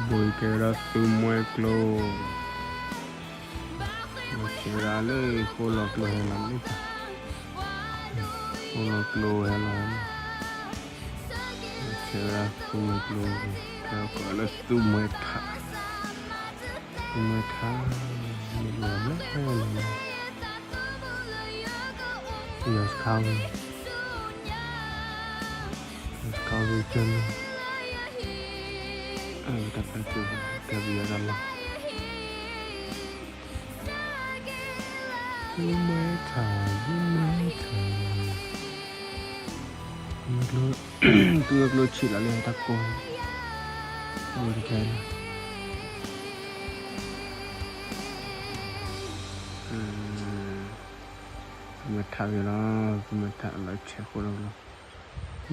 ဘိကဲဝဲဒၣ်သူမှဲကျိ, ဆဲးဝဲဒၣ်လၢဃိလီၤကျိဟဲလီၤလံ, ဃိလီၤကျိဟဲလီၤ, ဆဲးဝဲဒၣ်သူမှဲကျိ, ဖဲကိးလၢသူမှဲထး, သူမှဲထး, မ့ၢ်လီၤလၢန့ၣ်, ယစခါဝံၤ, ယစခါဝံၤကၢန့ၣ်, တၢ်ဖျါကၠိ, တၢ်ပယီၤတၢ်လီၢ်, သူမှဲထး, သူမှဲထး, သူကျိဆံးလီၤလၢတၢ်ကိၢ်, အိၣ်တကဲလီၤ, သူမှဲထးဝံၤလီၤ, သူမှဲထးလီၤဆဲးဃိလီၤလီၤ,